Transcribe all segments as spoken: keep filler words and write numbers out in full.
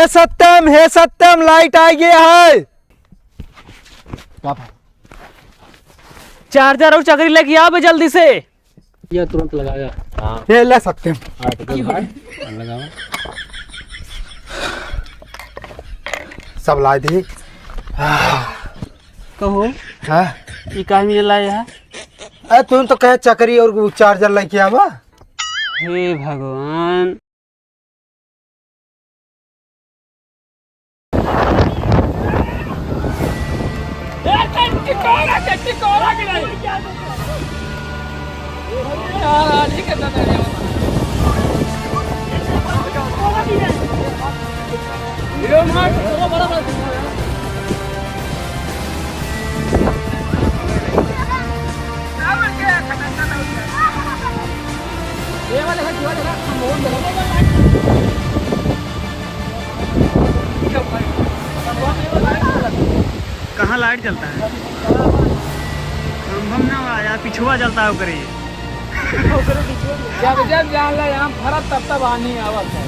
हे सत्यम, हे सत्यम, लाइट आ गया है। का भाई? चार्जर और चकरी लेके आओ बे जल्दी से। ये तुरंत लगाया। हाँ। ये ले सत्यम। हाँ, तो दे भाई, लगाओ। सब ला दी। कहो। हाँ? ये काहे में लाए है? अरे, तुम तो कहे चकरी और वो चार्जर लेके आवा। हे भगवान। कहाँ लाइट जलता है? हम, हम ना आया, पिछुआ जलता है ओकरे। जब, जब जान ले आम फरत, तब, तब आनी आवत है।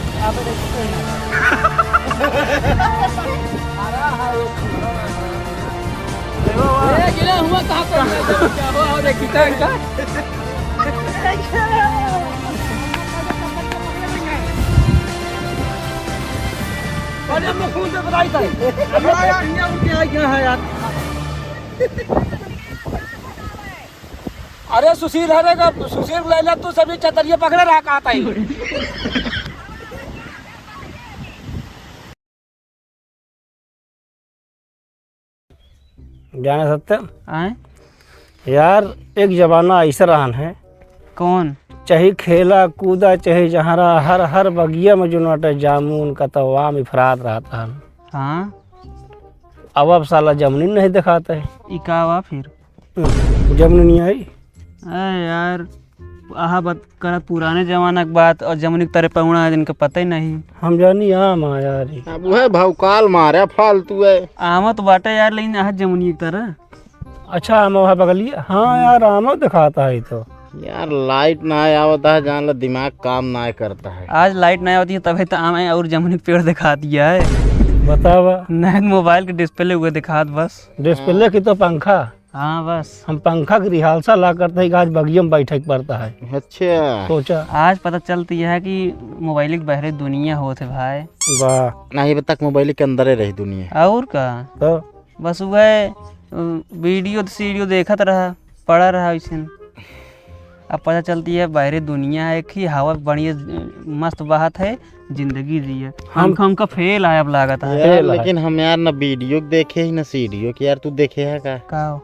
ए, गिरा हुआ कहाँ पर? क्या हुआ? और देखी तो इनका। अरे, हम लोग फोन पे बताई था। अरे यार, यहाँ उठ के आ गया है यार। अरे सुशील, अरे का सुशील लैला, तू सभी चतरिया पकड़े रहा, कहा था ही। जाने सत्य? आए? यार, एक जमाना ऐसा रहन है। कौन? चाहे खेला कूदा, चाहे जहरा, हर, हर बगिया में जो नटे जामुन, कतवा में फरात रहत रहन। हाँ। अब, अब साला जमुनी नहीं दिखाता है। ई का बा फिर? हम्म, जमुनी नहीं आई। अरे यार, आहा बात करत पुराने जमाना के बात, और जमुनी के तरे पौना है जिनका पता ही नहीं। हम जानी आम आ यार। अब वह भौकाल मारे फालतू है। आम तो बाटे यार, लेकिन आहा जमुनी के तरह। अच्छा, आम वह बगलिए। हाँ यार, आमो दिखाता है तो। यार, लाइट ना आवत है, जान ला दिमाग काम ना करता है। आज लाइट ना आवती है, तभी तो आम है और जमुनी के पेड़ दिखा दिया है। बतावा। नहीं, मोबाइल के डिस्प्ले हुए दिखात बस। डिस्प्ले की तो पंखा। हाँ, बस। हम पंखा की रिहर्सल ला करते हैं कि आज बगिया में बैठे के पड़ता है। अच्छा। सोचा। आज पता चलती है कि मोबाइल के बहरे दुनिया होत है भाई। वाह। नहीं, अब तक मोबाइल के अंदर ही रही दुनिया। और का? तो? बस वह, अ, वीडियो सीडियो देखत रहा, पड़ा रहा वैसे। अब पता चलती है बहरे दुनिया है कि हवा बढ़िया, अ, मस्त बहत है, जिंदगी जिए। हम हमका, हमका फेल आए अब लागत है। यार, फेल है। लेकिन हम यार ना वीडियो देखे ही ना सीडियो के, यार तू देखे है का? का?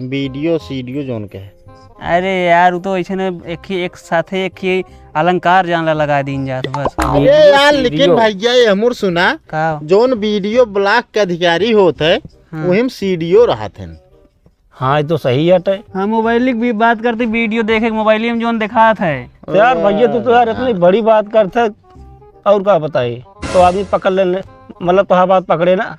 वीडियो सीडियो जोन के है। अरे यार, वो तो ऐसे ना एक ही, एक साथे एक ही अलंकार जान ला लगा दीन जात बस। अरे वीडियो यार, लेकिन सीडियो। भैया ये हमर सुना, का? जोन वीडियो ब्लॉक के अधिकारी होत है, हाँ। वही में सीडियो रहत हैं। हाँ, ये तो सही हटे। हाँ, मोबाइल की भी बात करते, वीडियो देखे के मोबाइल में जोन दिखात है। तो यार भैया, तू तो यार इतनी बड़ी बात करते, और का बताई? तो आदमी पकड़ लेने, मतलब तोहार बात पकड़े ना।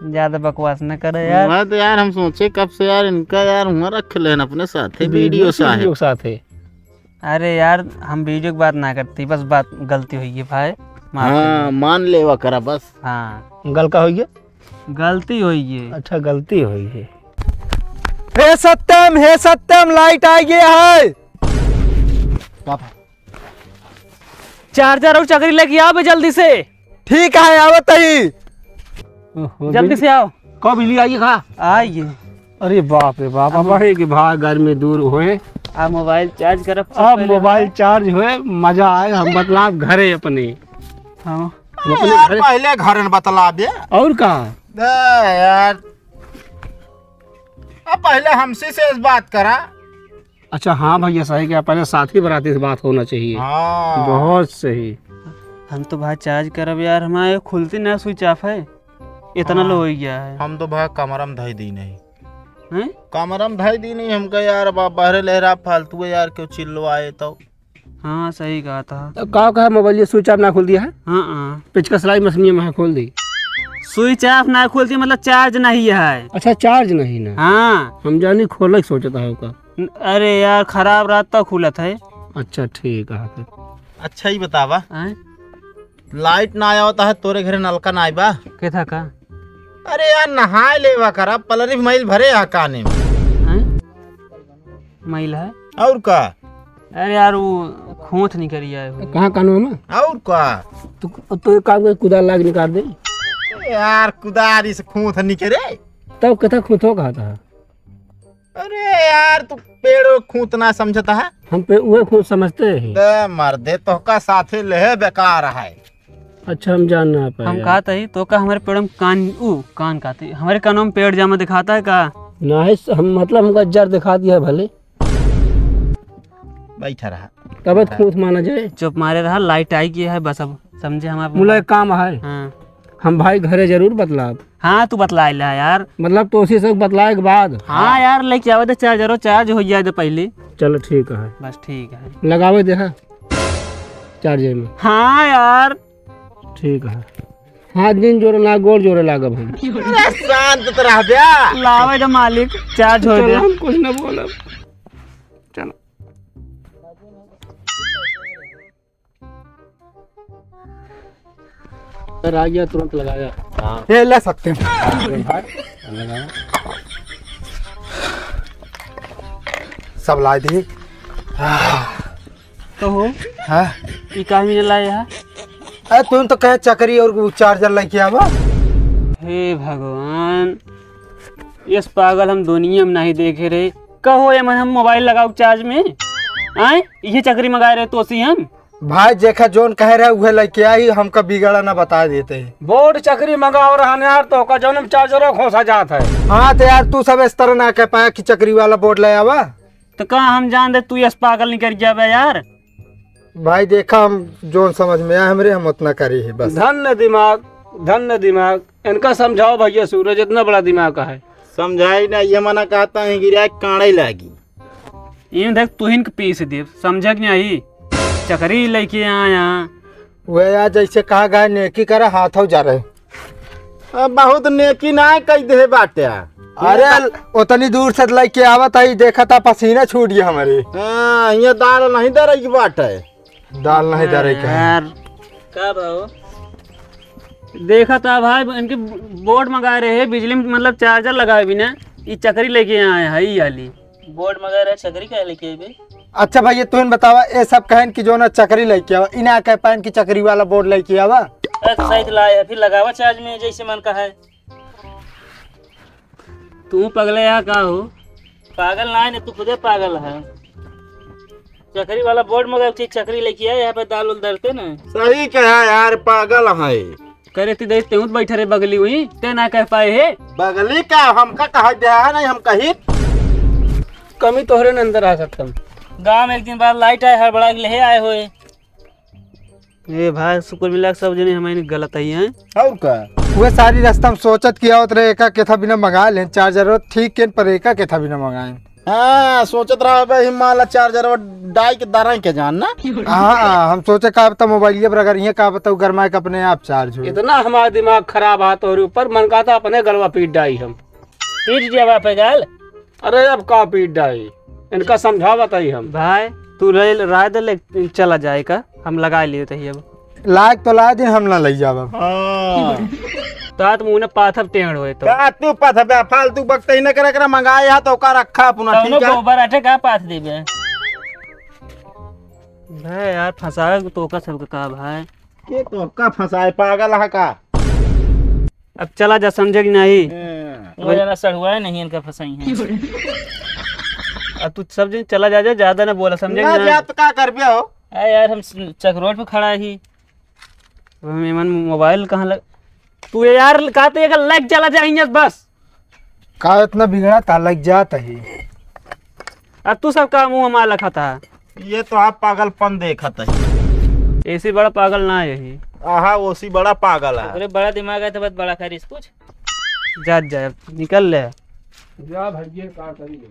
ज्यादा बकवास न करे यार। मैं तो यार, हम सोचे कब से यार, इनका यार हुआ रख लेन अपने साथे वीडियो वीडियो साहब। वीडियो साथे। अरे यार, हम वीडियो की बात ना करती, बस बात गलती हुई है भाई, माफ कर हाँ, दे। मान लेवा करा बस। हाँ। गल का हुई है? गलती हुई है। अच्छा, गलती हुई है। हे सत्यम, हे सत्यम, लाइट आ गया है। का भा? चार्जर और चकरी लेके आओ बे जल्दी से। ठीक है, आवत ही। ओहो, जल्दी बिजली से आओ। कब बिजली आई का? आई है। अरे बाप रे बाप, अब अब है कि भाई गर्मी दूर होए। आप मोबाइल चार्ज करब, अब पहले मोबाइल चार्ज होए, मजा आए, हम बतलाब घरे अपने। हाँ। हम अपने यार, घरे। पहले घर में बतलाबे। और का? ए यार, अब पहले हमसे से बात करा। अच्छा, हाँ भैया, सही कहा, पहले साथी बराती से बात होना चाहिए। हाँ। बहुत सही। हम तो भाई चार्ज करब यार, हमारे खुलती ना, स्विच ऑफ है, इतना हाँ। लो हो गया है। हम तो भाई कमरा में धई दी नहीं। हैं? कमरा में धई दी नहीं, हमका यार, अब आप बहरे लहरा फालतू है यार, क्यों चिल्लवाए तो। हाँ, सही कहा था। तो का कहा, मोबाइल ये स्विच ऑफ ना खोल दिया है? हाँ, हाँ। पेचकस लाई मशीन में है, खोल दी। स्विच ऑफ ना खोलती, मतलब चार्ज नहीं है। अच्छा, चार्ज नहीं ना? हाँ। हम जानी खोले के सोचता है ओका। न-, अरे यार, खराब रहत तो खुलत है। अच्छा, ठीक है फिर। अच्छा ही बतावा। आय? लाइट ना आवत है, तोरे घरे नलका ना आइबा? के था का? अरे यार, नहाए लेवा करा, पलरी मैल भरे आ काने में। हैं? मैल है? और का? अरे यार, वो खोंथ निकल आए हो। कहाँ कानवा में? और का? तो, तो एक काम कर, कुदाल लाग निकाल दे। यार, कुदारी से खोंथ निकरे। तब कथा खोंथो कहा था? अरे यार, तू पेड़ो खोंथ ना समझता है। हम पे उहे खोंथ समझते हैं। दे मर्दे, तोहका साथे लेहे बेकार है। अच्छा, हम जान ना पाए हम यार। कहत हई, तोहका हमरे पेड़ो में कान, ऊ, कान कहत हई, हमरे कानों में पेड़ जामा दिखाता है का? नाहीं, हम, मतलब, हमका जर दिखा दिया भले। बैठा रहा। तब तो खोंथ माना जाए। चुप मारे रहा, लाइट आई गई है, बस अब समझे हमार मुला एक काम है। हाँ। हम भाई घरे जरूर बतलाब। हाँ, तू बतलाए ला यार। मतलब, तोसी से बतलाए के बाद? हाँ यार, लेके आवे दे चार्जरो, चार्ज हो जाए दे पहले। चलो, ठीक है। बस ठीक है। लगावे दे, हाँ, चार्जर में। हाँ यार। ठीक है। हाथ दिन जोड़े ना, गोड़ जोड़े लागब हम। अरे, शांत तो रह बे। लावे दे मालिक, चार्ज हो चलो, दे। हम कुछ ना बोलब। चलो। सर आ गया, तुरंत लगाया। हाँ। ये ले सकते हैं। भाई, लगाया। सब ला दी। तो हो? हाँ? ई काहे में लाए है? अरे, तुम तो कहे चकरी और चार्जर लेके आवा। हे भगवान, यस पागल हम दुनिया में नहीं देखे रहे। कहो ये मन हम मोबाइल लगाओ चार्ज में, आए? ये चकरी मंगाए रहे तो सी हम। भाई, जेखा जौन कहे रहे, उहे लेके आई, हमका बिगड़ा ना बता देते। बोर्ड चकरी मंगाओ रहन यार, तो का जौन में चार्जरो खोसा जात है। हाँ, तो यार, तू सब इस तरह ना कह पाया कि चकरी वाला बोर्ड ले आवा। तो का हम जान दे, तू यस पागल निकल जाबे यार। भाई, देखा, हम जौन समझ में आए हमरे, हम उतना करे है बस। धन्य दिमाग, धन्य दिमाग। इनका समझाओ भैया सूरज, इतना बड़ा दिमाग का है। समझाई ना, ये मना कहता है, गिरा काढ़े लागी। इन देख, तुहिन के पीस देब, समझे कि नहीं? चकरी लेके आया। वह यार, जैसे कहा गया, नेकी करे, हाथों जा रहे। अब बहुत नेकी ना कह दे बाटे। अरे, उतनी दूर से लेके आवत है, देखा था, पसीना छूट गया हमारे। हाँ, ये दाल नहीं दे रही बाटे। दाल नहीं दे रही का? यार। का भाव? देखा था भाई, इनके बोर्ड मंगा रहे हैं, बिजली में मतलब चार्जर लगाए बिना, ये चकरी लेके आए हैं, ये वाली। बोर्ड मंगा रहे, चकरी का लेके अइबे? अच्छा भैया, तुम बतावा, ये सब कहन कि जो ना चकरी लेके आवा, इना कह पाएन कि चकरी वाला बोर्ड लेके आवा। अरे तो सही तो लाए, फिर लगावा चार्ज में जैसे मन का है। तू पगले या का हो? पागल ना है, तू खुदे पागल है। चकरी वाला बोर्ड मंगा, ठीक चकरी लेके आए, यहाँ पे दाल उल दरते ना। सही कहा यार, पागल है। करे ती दे, तेहूँ बैठे रहे बगली हुई, ते ना कह पाए हे। बगली का हमका कहा गया है, नहीं हम कही। कमी तोहरे न अंदर आ सकता। गाँव में एक दिन बाद लाइट आए, हड़बड़ा के ले आए होए। ए भाई, शुक्र मिला के सब जने हमारे गलत आई हैं। और का? वह सारी रास्ता हम सोचत कि आवत रहे, एका केथा बिना मंगा लें, चार्जर ठीक केन पर एका केथा बिना मंगाएं। हाँ, सोचत रहा भाई, हिमाला चार्जर और डाई के दराई के जान ना। हाँ, हम सोचे का बता मोबाइल पर अगर ये का बताऊ गरमाए के अपने आप चार्ज हो। इतना हमारा दिमाग खराब है तोहरे ऊपर, मन का था अपने गलवा पीट डाई हम। पीट दिया बापे गाल। अरे अब का पीट डाई, इनका समझावत हई हम। भाई, तू ले, राय दे ले, चला जाए का, हम लगा लिए तही अब। लाग तो ला दिन हम ना लई जाब अब। हाँ। तात मुँह ने पाथब टेढ़ होए तो। का तू पाथबे? फालतू बकते ही न करे, करे मंगाए हा तो का रखा अपना, कौनो ठीक है? गोबर आटे का पाथ देबे? भाई यार, फंसावे तो का सबके का भाई। के तो का फंसाए, पागल है का? अब चला जा, समझे कि नहीं? हाँ। वो जना सड़ुआए नहीं इनका फंसाई है। अब तू सब जन चला जा, जा, ज्यादा ना बोला, समझे कि ना नहीं? जा तो का करबे हो? अरे यार, हम स-, चक रोड पे खड़ा ही। अब हम एमन मोबाइल कहाँ लग, तू ये यार का तो एक लाइक चला जाएंगे बस। का इतना बिगड़ा था, लग जाता ही। अब तू सब का मुँह माला खाता है? ये तो आप पागलपन देखत है। ऐसे बड़ा पागल ना है यही। आहा, ओसी बड़ा पागल है। अरे बड़ा दिमाग है तो बस बड़ा खरीस कुछ। जा, जा, निकल ले। जा भैया, का करिए?